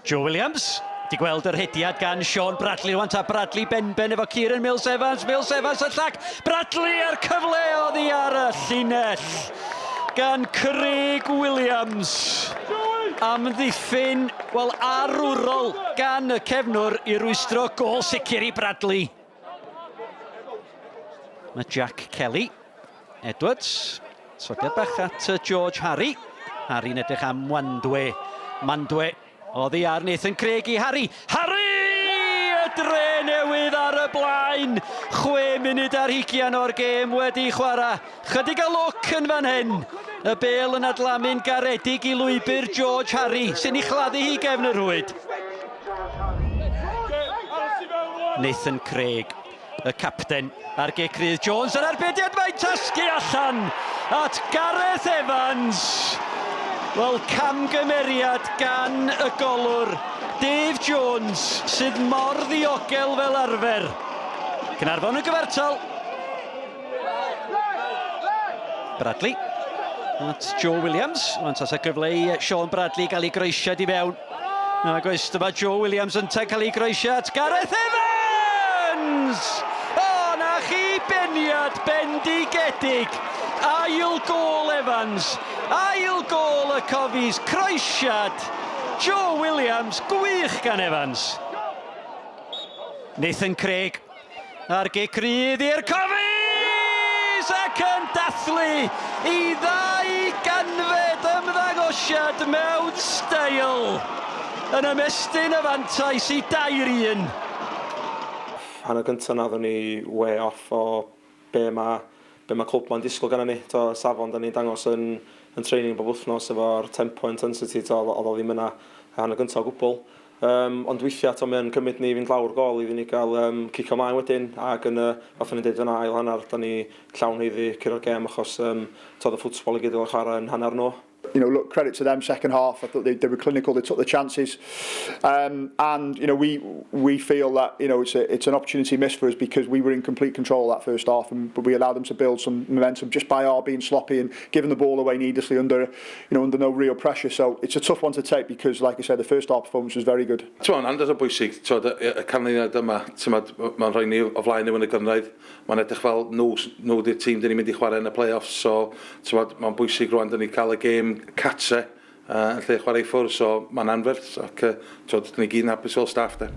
Joe Williams, di gweld yr hediad gan Sean Bradley rwan ta Bradley benben efo Kieran Mills Evans, Mills Evans y llac, Bradley a'r cyfle oddi ar y llinell gan Craig Williams. Amddiffyn, wel arwrol gan y cefnwr i rwystro gôl sicr i Bradley. Mae Jack Kelly, Edwards, sodiad bach at George Harry. Harry'n edrych am Wandwe. Mandwe oddi ar Nathan Craig i Harry. Harry! Y dre newydd ar y blaen. 26 o'r gêm wedi chwarae. Chydig o lwc yn fan hyn. Y bel yn adlamu'n garedig i lwybr George Harry, sy'n ei chladdu hi gefn y rhwyd. Nathan Craig, y capten, a'r gic rydd Jones yr arbediad, mae'n tasgu allan at Gareth Evans. Wel, camgymeriad gan y golwr Dave Jones, sydd mor ddiogel fel arfer. Caernarfon yn gyfartal. Bradley at Joe Williams. Mae'n tasa gyfle i Sean Bradley gael ei groesiad i fewn. Nag oes, dyma Joe Williams yntau cael ei groesiad. Gareth Evans! O, na chi beniad bendigedig! Ail gôl Evans, ail gôl y Cofis, croesiad Joe Williams, gwych gan Evans. Nathan Craig A'r gic rydd i'r Cofis! Ac yn dathlu i ddau ganfed ymddangosiad mewn steil! Yn ymestyn y fantais i 3-1. Hanner gynta nathon ni way off o be ma' be ma' clwb ma'n disgwyl gynnon ni. T'o' y safon 'dan ni'n dangos yn yn training bob wythnos efo'r tempo intensity t'o' o'dd o o'dd o ddim yna y hanner gynta o gwbwl. Yym, ond weithiau eto mae o'n cymryd ni i fynd lawr gôl iddyn ni gael yym cicio mlaen wedyn ac yn y, fatha o'n i'n deud fan'na, ail hanner, 'dan ni llawn haeddu curo'r gêm achos yym t'od y ffwtbol i gyd yn cael ei chwarae yn hanner nhw. You know, look, credit to them second half. I thought they were clinical. They took the chances, and you know, we feel that you know it's a, it's an opportunity missed for us because we were in complete control that first half, and but we allowed them to build some momentum just by our being sloppy and giving the ball away needlessly under you know, under no real pressure. So it's a tough one to take because, like I said, the first half performance was very good. T'mod, andros o bwysig, t'mod, y, y canlyniad yma, t'mod, mae'n rhoi ni o flaen nhw yn y gynghrair. Mae'n edrych fel nhw, nhw di'r tîm dyn ni'n mynd i chwarae yn y play-offs, so t'mod, mae'n bwysig rwan dyn ni cael y gêm catre yn lle chwarae i ffwrdd, so mae'n anferth, ac t'mod, dyn ni gyd yn hapus fel staff de.